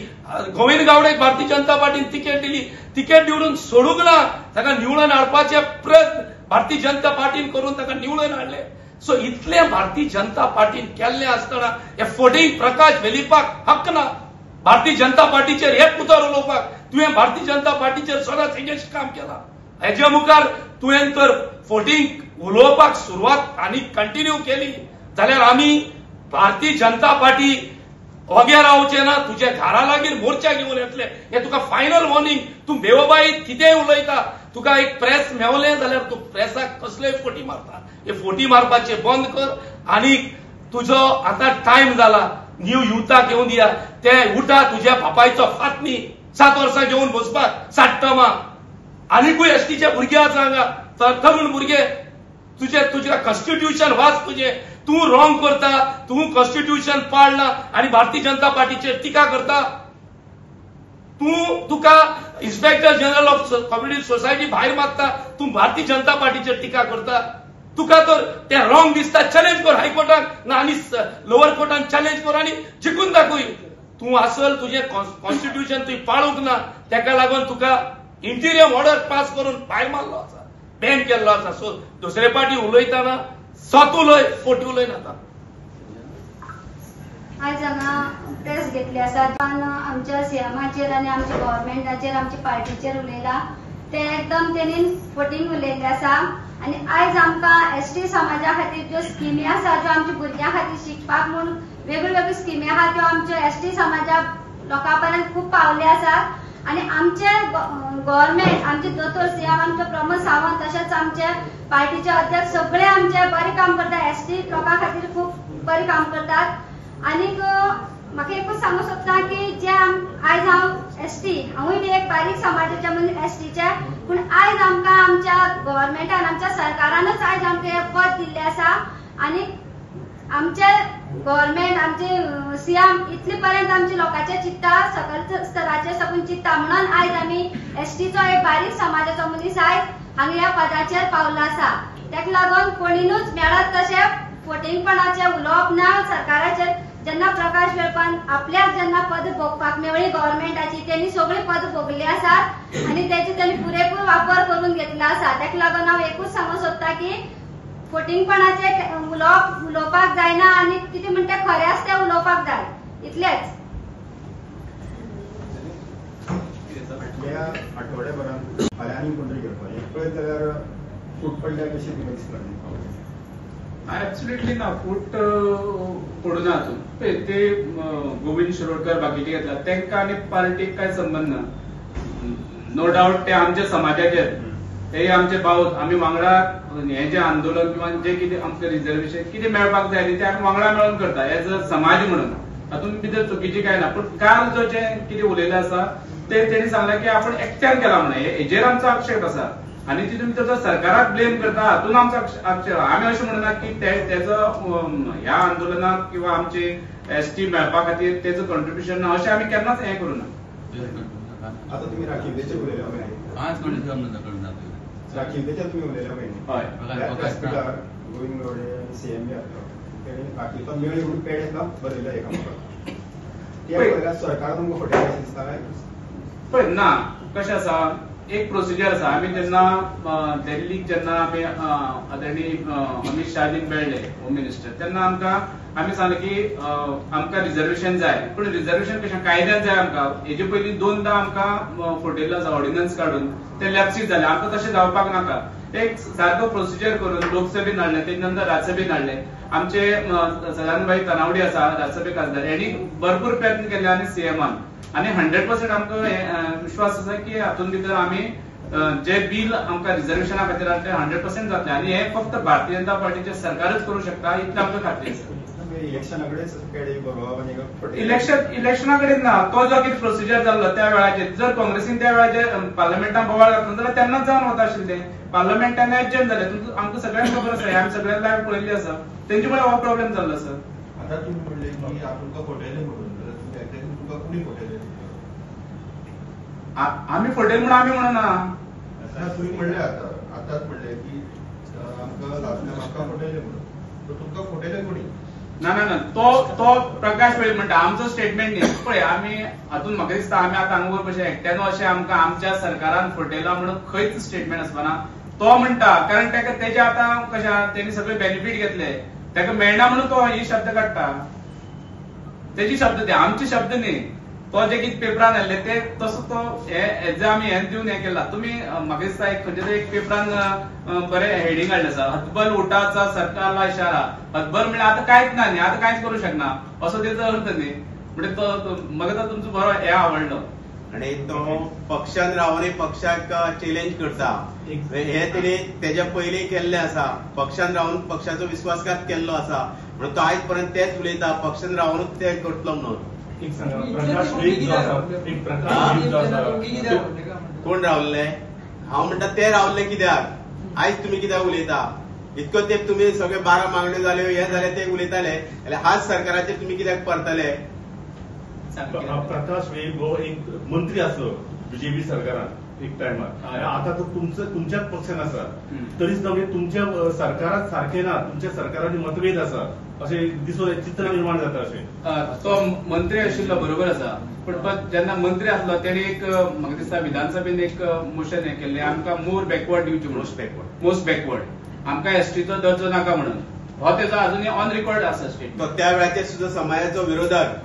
गोविंद गावडेक भारतीय जनता पार्टीन तिकेट दिली. तिकेट दिवन सोडूंक ना, ताका निवडून हाडपाचे प्रयत्न भारतीय जनता पार्टीन करून ताका निवडून हाडले. सो इतले भारतीय जनता पार्टीन केल्लें आसतना हे फोटींग प्रकाश वेलिपाक हक्क ना भारतीय जनता पार्टीचेर एक उतर उलोवपाक. तुवें भारतीय जनता पार्टीचेर सदांच एगेन्स्ट काम केलां. हेज्या मुखार तुवें तर फोटींग उलोवपाक सुरवात आनी कंटिन्यू केली जाल्यार आमी भारतीय जनता पार्टी वगैरे रावचे ना, तुझ्या घरा लागीं मोर्चा घेवन येतले. हे तुका फायनल वॉर्निंग. तूं बेवबाई कितेंय उलयता, तुका एक प्रेस मेवलें जाल्यार तूं प्रेसाक कसलेय फोटी मारता. हे फोटी मारपाचे बंद कर आनी तुजो आतां टायम जाला. न्यू युथाक घेवन दिया. ते उठा तुज्या बापायचो फात न्ही 7 वर्सां घेवन बसपाक 60 टर्मां. आनीकूय एसटीचे भुरगे आसा हांगा, तरुण भुरगे. तुजे तुज्या कॉन्स्टिट्युशन वाच तुजें. तूं रॉंग करता, तूं कॉन्स्टिट्युशन पाळना आनी भारतीय जनता पार्टीचेर टिका करता. तूं तुका inspector general of community society भायर मारता, तूं भारतीय जनता पार्टीचेर टिका करता. तुका तर ते रॉंग दिसता, चॅलेंज कर हायकोर्टान ना आनी लोअर कोर्टान चॅलेंज कर आनी जिखून दाखय. तूं असल तुजें कॉन्स्टिट्युशन तुवें पाळूंक ना, तेका लागून तुका इंटिरियम ऑर्डर पास करून भायर मारलो आसा, बॅन केल्लो आसा. सो दुसरे पार्टी उलयतना सत उलय, फोटी उलय नाका. आयज हांगा प्रेस घेतली आसा. आमच्या सीएमाचेर आनी आमच्या गव्हर्मेंटाचेर, आमच्या पार्टीचेर उलयला. ते एकदम तेणी फटींग उलयल्ले आसा. आनी आयज आमकां एसटी समाजा खातीर ज्यो स्किमी आसा, ज्यो आमच्या भुरग्यां खातीर शिकपाक म्हूण वेगळ्यो वेगळ्यो स्किमी आहा, त्यो आमच्यो एसटी समाजा लोकां पर्यंत खूब पावले आसात. आनी आमचे गव्हर्मेंट, आमचे दोतोर सीएम, आमचे प्रमोद सावंत, तशेंच आमचे पार्टीचे अध्यक्ष सगळे आमचे बरें काम करतात, एसटी लोकां खातीर खूब बरें काम करतात. आनीक म्हाका एकूच सांगूंक सोदता की जे आयज हांव एसटी, हांवूय बी एक बारीक समाजाच्या म्हणजे एसटीचे, पूण आयज आमकां आमच्या गव्हर्मेंटान, आमच्या सरकारानूच आयज आमकां हें पद दिल्लें आसा. आनी आमचे गव्हर्मेंट, आमचे सीएम इतले पर्यंत आमच्या लोकांचे चिंता, सकल स्तराचेर साकून चिंता, म्हणून आयज आमी एसटीचो एक बारीक समाजाचो मनीस आयज हांगा ह्या पदाचेर पावलो आसा. ताका लागून कोणीनूच मेळत तशें फटींगपणाचें उलोवप ना सरकाराचेर. जेन्ना प्रकाश वेळपान आपल्याक जेन्ना पद भोगपाक मेळ्ळी गव्हर्मेंटाची, तेणी सगळी पद भोगली आसात आनी तेचे तेणी पुरेपूर वापर करून घेतला आसा. ताका लागून हांव एकूच सांगूंक सोदता की फटींगपणाचे उलोवप उलोवपाक जायना आनी कितें म्हणटा खरें आसा तें उलोवपाक जाय, इतलेंच. फाटल्या आठवड्याभरान फाल्यां आनी कोण तरी घेवपाक पळयत जाल्यार फूट पडल्यार कशें तुमकां दिसता? ऍब्सोल्युटली ना, फूट पडूना अजून. पळय ते गोविंद शिरोडकर बाकीचे घेतला, तांकां आनी पार्टीक काय संबंद ना. नो डावट ते आमच्या समाजाचे, ते आमचे भाव, आमी वांगडा हें जें आंदोलन किंवा जे कितें आमकां रिजर्वेशन कितें मेळपाक जाय न्ही तें आमी वांगडा मेळून करता एज अ समाज म्हणून, तातूंत भितर चुकीचें कांय ना. पूण काल जो जें कितें उलयलें आसा ते तेणी सांगलें की आपण एकट्यान केला म्हणून, हेजेर आमचो आक्षेप आसा. आनी तितून भितर जो सरकाराक ब्लेम करता हातून आमचो आक्षेप. आमी अशें म्हणना की तेजो ह्या आंदोलनाक किंवा आमचे एसटी मेळपा खातीर तेजो कॉन्ट्रिब्युशन ना, अशें आमी केन्नाच हें करूं ना. आतां तुमी राखीवतेचेर उलयले, राखीवतेचेर तुमी उलयले पळय, हॉस्पिटलार गोविंद गावडे आनी सीएम बी आसलो, तेणी राखीवता मेळ्ळी म्हणून पेडेंतलो बरयलो एकामेकाक, ते पळयल्यार सरकार तुमकां फटयलें अशें दिसता काय? पळय ना, कशें आसा, एक प्रोसिजर आसा. आमी जेन्ना दिल्लीक जेन्ना आमी आदरणीय अमीत शहाजींक मेळ्ळे होम मिनिस्टर, तेन्ना आमकां आमी सांगलें की आमकां रिजर्वेशन जाय. पूण रिजर्वेशन कशें कायद्यान जाय आमकां. हेजे पयलीं दोनदां आमकां फटयल्लो आसा ऑर्डिनन्स काडून, ते लॅप्सीस जाले. आमकां तशें जावपाक नाका. एक सारको प्रोसिजर करून लोकसभेन हाडलें, तेजे नंतर राज्यसभेन हाडलें. आमचे सदानंद तानावडे आसा राज्यसभे खासदार, हेणी भरपूर प्रयत्न केले आनी सीएमान, आनी 100% आमकां विश्वास आसा की हातूंत भितर आमी जे बील आमकां रिजर्वेशना खातीर हाडलें 100% जातलें. आनी हें फक्त भारतीय जनता पार्टीचें सरकारच करूं शकता इतलें आमकां खात्री आसा. इलेक्शना कडेन ना, तो जो कितें प्रोसिजर जाल्लो त्या वेळाचेर जर काँग्रेसीन त्या वेळाचेर पार्लमेंटान बोवाळ घातलो जाल्यार तेन्नाच जावन वता आशिल्लें. पार्लमेंटान एडजन जालें, आमकां सगळ्यांक खबर आसा, आमी सगळ्यांक लायव्ह पळयल्ली आसा, तेंचे मुळे हो प्रॉब्लेम जाल्लो आसा. आतां तुमी म्हणलें की तुमकां फटयलें म्हणून, तुमकां कोणी फटयलें? आमी फटयलें म्हणून आमी म्हणना. तुमी म्हणलें आतां आतांच म्हणलें की आमकां म्हाका फटयलें म्हणून, तुमकां फटयलें कोणी? ना ना ना, तो तो प्रकाश वेळीप म्हणटा, आमचो स्टेटमेंट न्ही. पळय आमी हातून म्हाका दिसता आमी आतां हांगा कशें एकट्यान अशें आमकां आमच्या सरकारान फटयला म्हणून खंयच स्टेटमेंट आसपाना. तो म्हणटा कारण ताका तेजे आतां कशें तेणी सगळे बेनिफीट घेतले, ताका मेळना म्हणून तो ही शब्द काडटा. तेजी शब्द ते आमचे शब्द न्ही. तो जे कितें पेपरान आयिल्ले ते तसो तो एज आमी हें दिवन हें केला. तुमी म्हाका दिसता एक खंयच्या तरी एक पेपरान बरें हेडींग हाडलें आसा, हतबल उटाचा सरकारला इशारा. हतबल म्हणल्यार आतां कांयच ना न्ही, आतां कांयच करूं शकना असो तेजो अर्थ न्ही. म्हणजे तो म्हाका तो तुमचो बरो हें आवडलो. आनी तो पक्षान रावूनय पक्षाक चॅलेंज करता, हे तेणी तेज्या पयलीं केल्लें आसा. पक्षान रावन पक्षाचो विस्वासघात केल्लो आसा म्हणून तो आयज पर्यंत तेच उलयता, पक्षान रावनूच ते करतलो म्हणून. कोण रावल्ले? हांव म्हणटा ते रावल्ले कित्याक? आयज तुमी कित्याक उलयता? इतको तेंप तुमी सगळे 12 मागण्यो जाल्यो, हे जाले ते उलयताले, जाल्यार आज सरकाराचेर तुमी कित्याक परतले? प्रकाश वेळीप हो एक मंत्री आसलो बीजेपी सरकारान एक टायमार, आतां तो तुमच्याच पक्षान आसा, तरी सुद्दां म्हणजे तुमच्या सरकारात सारकें ना, तुमच्या सरकारान मतभेद आसा अशें दिसून चित्र निर्माण जाता. अशें तो मंत्री आशिल्लो बरोबर आसा, पूण जेन्ना मंत्री आसलो तेणी एक म्हाका दिसता विधानसभेन एक मोशन हें केल्लें, आमकां मोर बॅकवर्ड दिवची म्हणून, मोस्ट बॅकवर्ड, आमकां एसटीचो दर्जो नाका म्हणून. हो तेजो अजूनय ऑन रिकॉर्ड आसा स्टेटमेंट. तो त्या वेळाचेर सुद्दां समाजाचो विरोधक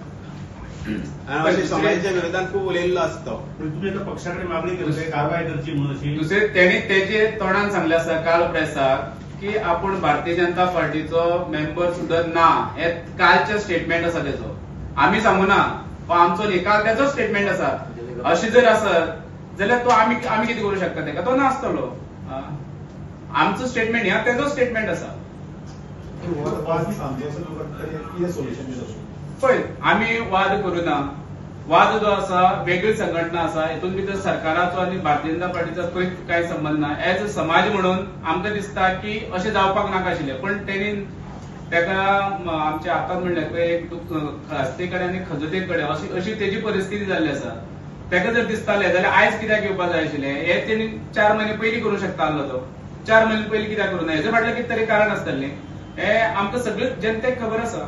आनी अशें समाजाच्या विरोधात खूब उलयल्लो आसता. तुम्ही आता पक्षाकडे मागणी करते कारवाय करची म्हणून अशी दुसरे तेणी तेजे तोंडान सांगले आसा काल प्रेसाक की आपूण भारतीय जनता पार्टीचो मेंबर सुद्धा ना, हे कालचे स्टेटमेंट आसा तेजो. आमी सांगूना, आमचो निकाल तेजो स्टेटमेंट आसा. अशें जर आसत जाल्यार तो आमी आमी कितें करूं शकता तेका? तो नासतलो. आमचो स्टेटमेंट ह्या तेजो स्टेटमेंट आसा. पळय, आमी वाद करुना. वाद जो आसा वेगळी संघटना आसा, हितून भितर सरकाराचो आनी भारतीय जनता पार्टीचो खंय कांय संबंद ना. एज अ समाज म्हणून आमकां दिसता की अशें जावपाक नाका आशिल्लें, पण तेणी तेका आमच्या आतां म्हणलें पळय एक खाजते कडेन आनी खजते कडेन अशी अशी तेजी परिस्थिती जाल्ली आसा. तेका जर दिसतालें जाल्यार आयज कित्याक येवपाक जाय आशिल्लें? हे तेणी 4 म्हयने पयलीं करूं शकता आसलो. तो 4 म्हयने पयलीं कित्याक करूं ना? हेजे फाटलें कितें तरी कारण आसतलें, हे आमकां सगळे जनतेक खबर आसा.